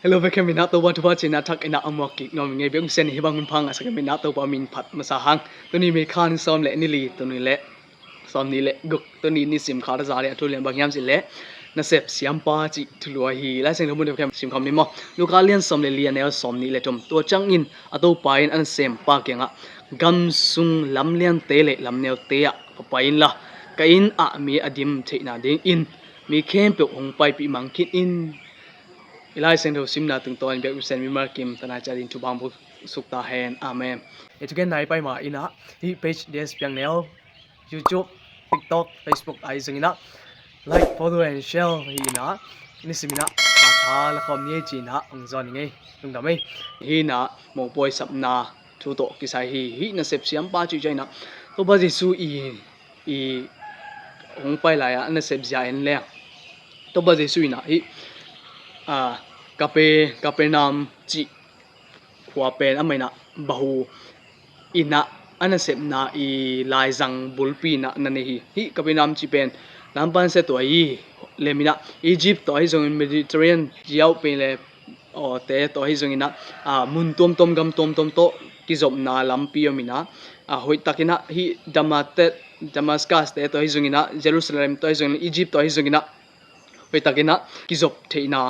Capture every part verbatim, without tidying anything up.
Hello, bek hem in ah Topa thupha cih in ah thak in ah a muak kik nuam ing ei. Biakpiaksa in hih bang hun pha ngahsak hi in ah Topa min phat masa hang. Tuni May kha ni sawm le ni li, tuni le sawm ni le guk, tuni nisim kha ta za le a thu lian bang hiam cih leh nasep siampa cih thulu ahi. Lai Siangtho mun deuh khem sim khawm ni maw. Luka lian sawm le li, a neu sawm ni le thum. Tua ciangin a Topa in a nasempa kiangah, gam sung lam liante le lam neute ah va pai inla, ka inn ah mi a dim theihna dingin mi khempeuh hong paipih mang khin in. I Lai Siangtho simna tungtawn in biakpiaksa in mimal kim tanai ciat in thupha hong pia suk ta hen. Amen. Hih thugen nai pai ma in ah hih page D S Piang Neu, YouTube, TikTok, Facebook ahi zong in ah like, follow and share hi in ah, nisim in ah a tha la khawm ni ei ci in ah hong zawn ing ei. Lungdam ei. Hih in ah mopawi sapna thu tawh kisai hi. Hih nasep siampa cih ciang in ah Topa Jesu i, i hong pai lai-ah a nasep zia en leng Topa Jesu in ah hih, a, Kape, Kapernaum cih khua pen amah in ah bahu in ah a nasepna i laizang bulpi in ah na nei hi. Hih Kapernaum cih pen lampan sia tua hi. Lem in ah Egypt tawh ahi zongin Mediterranean ziau pen le aw te tawh ahi zongin ah, a, mun tuamtuam gam tuamtuam tawh kizopna lampi om in ah, a, hoihtak in ah hih Damatet, Damascus te tawh ahi zongin ah, Jerusalem tawh ahi zongin ah, Egypt tawh ahi zongin ah hoihtak in ah kizop theihna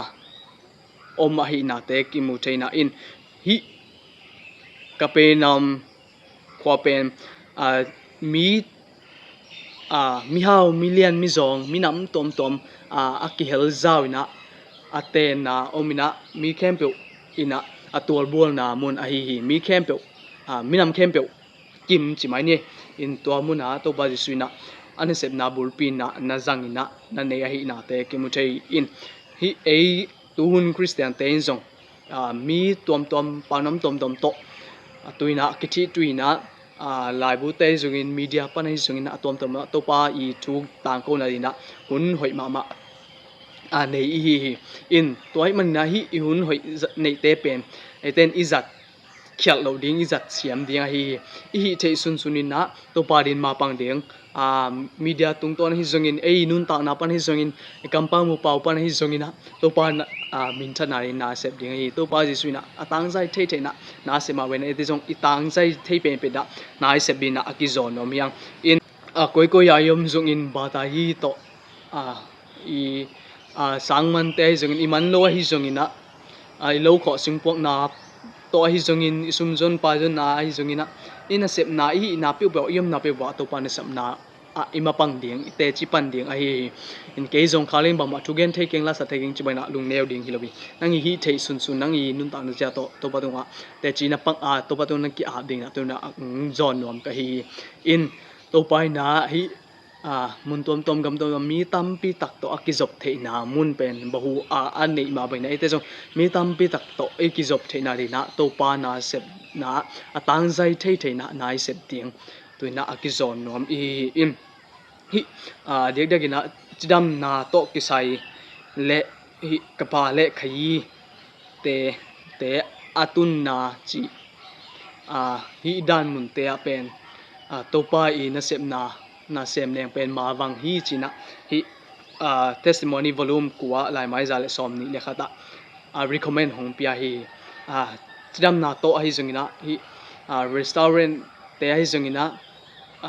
om ahihnate kimu thei in ah, hih Kapernaum khua pen, a, mi, a, mihau, milian, mizawng, minam tuamtuam, a, a kihel zau in ah a tenna om in ah mi khempeuh in ah a tualbualna mun ahi hi. Mi khempeuh, a, minam khempeuh kim ci mai ni. In tua mun ah Topa Jesu in ah a nasepna bulpi in ah na zang in ah na nei ahihnate kimu thei in, hih ei tuhun Khristiante in zong, a, mi tuamtuam, paunam tuamtuam tawh, a, tu in ah kithih tu in ah, a, laibute ahi zongin, media pan ahi zongin ah a tuamtuam ah Topa i thu tangkona ding in ah hun hoih mahmah, a, nei i hi hi. In tua ahih manin ah hih i hun hoih za-, neihte pen eite in i zat khialh loh ding, i zat siam ding ahi hi. I hih theih sunsun in ah Topa ding mapang ding, a, media tungtawn ahi zongin, ei nuntakna pan ahi zongin, i kampau mupau pan ahi zongin ah Topa na, a, minthanna ding na sep ding ahi hi. Topa Jesu in ah a tangzai thei thei in ah na sep mah bangin ah eite zong i tangzai thei penpen in ah na sep ding in ah a kizawn nuam hi hang. In, a, koikoi a i om zongin bata hi tawh, a, i, a, sangmante ahi zongin, i man lo ahi zongin ah, a, i lo khawh singpuakna tawh ahi zongin, i sumzon paizonna ahi zongin ah, i nasepna, i hihna peuhpeuh, i omna peuhpeuh ah Topa nasepna ah i mapang ding, i teci pan ding ahi hi. In kei zong kha leng bangmah thugen thei keng, lasa thei keng ci bangin ah lungneu ding hi lo hi. Nang i hih theih sunsun, nang i nuntakna zia tawh Topa tungah teci na pang, a, Topa tungah na ki-ap ding in ah tu in ah, mm, zawn nuam ka hi hi. In Topa in ah hih, a, mun tuamtuam gam tuamtuam mi tampi tak tawh a kizop theihna mun pen bahu a, a neih mah bangin ah eite zong mi tampi tak tawh i kizop theihna ding in ah Topa nasepna a tangzai thei thei in ah na i sep ding tu in ah a kizawn nuam i hi hi. In hih, a, diakdiak in ah cidamna tawh kisai le hih ka pha le ka yi te, te a tunna cih, a, hih dan munte ah pen, a, Topa i nasepna na sem leng pen mavang hi ci in ah hih, a, Testimony volume kua, laimai za le sawmnih le khat ah, a, recommend hong pia hi. A, cidamna tawh ahi zongin ah hih, a, restaurant te ahi zongin ah,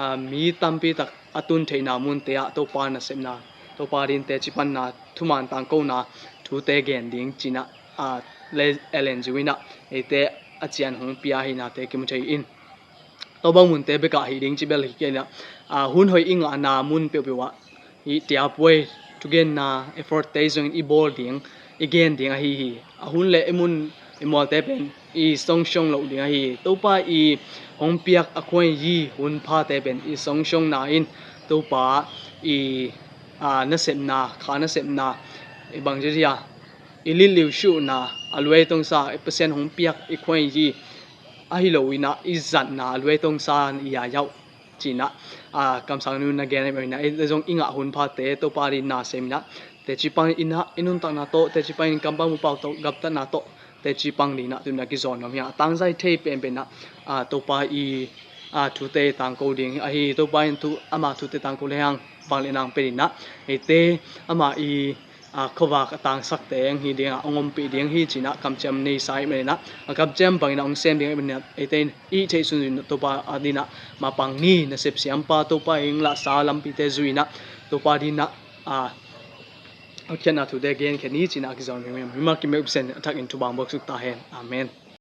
a, mi tampi tak a tun theihna munte ah Topa nasepna, Topa ding teci panna, thuman tangkona thute gen ding ci in ah, a, le Ellen Ju in ah eite a cian hong pia ahihnate kimu thei in, tua bang munte bekah hih ding ci bel hi kei in ah, a, hun hoih i ngahna mun peuhpeuh ah hih tia puai thugenna effort te zongin i bawl ding, i gen ding ahi hi. A hun le i mun i mualte pen i songsiong loh ding ahi hi. Topa i hong piak a khuaiyi hun phate pen i songsiongna in Topa i, a, nasepna, kha nasepna, i bangzia i litliu suhna, a luai tongsa, i Pasian hong piak i khuaiyi ahi lo in ah i zatna, a luai tongsa i yayauh ci in ah, a, kamsang nu na gen ahi mah in ah, ei zong i ngah hun phate Topa ding na sem in ah teci pang in ah, i nuntakna tawh teci pang in, kampau mupau tawh, gamtatna tawh teci pang ding in ah tu in ah kizawn nuam hi hang. A tangzai thei penpen ah, a, Topa i, a, thute tangko ding ahi. Topa in thu, ama thute tangko le hang vangliatna hong pia ding in ah eite ama i, a, khuavak a tangsak teng hi dingah hong ompih ding hi ci-in ah kamciam nei sa ahih manin ah, a kamciam bangin ah hong sem ding ahih manin ah, eite in i theih sunsun in Topa adingin ah mapang ni. Nasep siampa Topa in lahsa lampite zui-in ah Topa adingin ah, a, hotkhiatna thute genkhia ni ci-in ah a kizom hi. Mimal kim bek Pasian a thakin thupha hong buak suk ta hen. Amen.